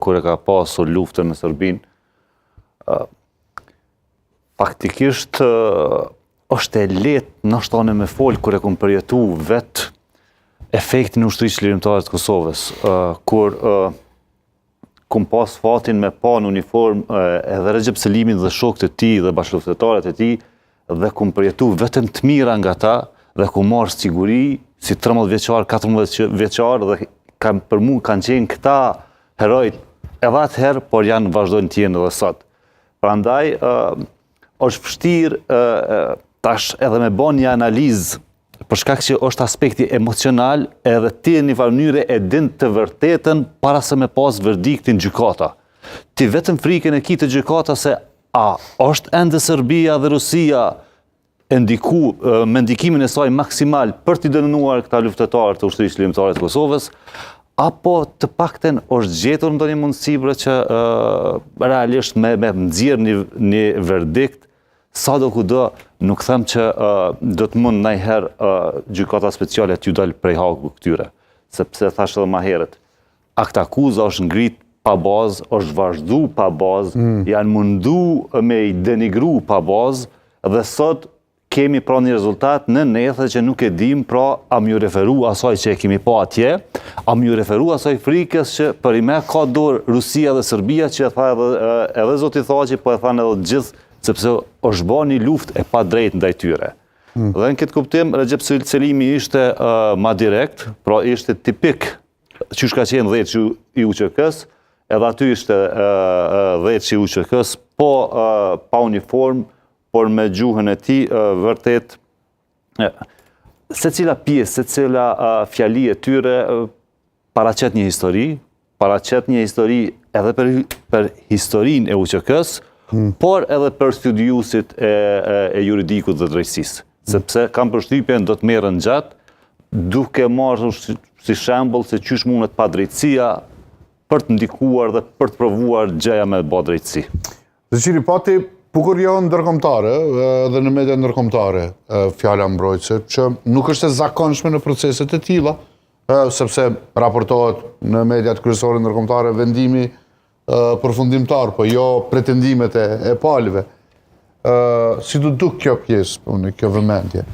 kur e ka pasur luftën me Serbinë, faktikisht është e lehtë ndoshta me fol kur e kom përjetu vetë efektin e ushtrisë çlirimtare të Kosovës, kur kom pas fatin me pa në uniformë edhe Rexhep Selimin dhe shokët e tij dhe bashkëluftëtarët e tij dhe kom përjetu vetëm të mira nga ta dhe kom marrë siguri si 13 vjeçar, 14 vjeçar dhe kanë për mu kanë qenë këta herojt edhe atëherë, por janë vazhdojnë të jenë edhe sot. Prandaj është vështirë tash edhe me bo një analizë për shkak që është aspekti emocional edhe ti në një farë mënyre e din të vërtetën para se me pas verdiktin gjykata. Ti vetëm frikën e ki te gjykata se a është ende Serbia dhe Rusia e ndiku me ndikimin e saj maksimal për t'i dënuar këta luftëtarë të ushtrisë çlirimtare të Kosovës, apo të paktën është gjetur ndonjë mundësi bre që realisht me me nxjerr një një verdikt sado kudo nuk them që do të mund najherë gjykata speciale t'ju dalë prej haku këtyre, sepse thashë edhe ma herët, aktakuza është ngrit pa bazë, është vazhdu pa bazë, mm. janë mundu me i denigru pa bazë, dhe sot kemi pra një rezultat në nethe që nuk e dim, pra a m'ju referu asaj që e kemi pa atje, a m'ju referu asaj frikës që përnime ka dorë Rusia dhe Serbia që e tha edhe, edhe zoti Thaçi, po e thanë edhe gjithë, sepse është ba një luftë e padrejtë ndaj tyre. Mm. Dhe në këtë kuptim, Rexhep Selimi ishte uh, ma direkt, pra ishte tipik qysh ka qenë dhjetëshi i UÇK-së, edhe aty ishte dhjetëshi i UÇK-së, po pa uniformë, por me gjuhën e tij, vërtet, secila pjesë, secila fjali e tyre paraqet një histori, paraqet një histori edhe për, për historinë e UÇK-së, hmm. por edhe për studiuesit e, e, e juridikut dhe drejtësisë. Hmm. Sepse kam përshtypjen do të merren gjatë, duke marrë si shembull se qysh mundet padrejtësia për të ndikuar dhe për të provuar gjëja me ba drejtësi. Zeqiri, pati bukur jo ndërkombëtare dhe në media ndërkombëtare fjala mbrojtëse, që nuk është e zakonshme në proceset e tilla, sepse raportohet në mediat kryesore ndërkombëtare vendimi përfundimtar, po jo pretendimet e, e palëve. Si t'u duk kjo pjesë, po, në kjo vëmendje?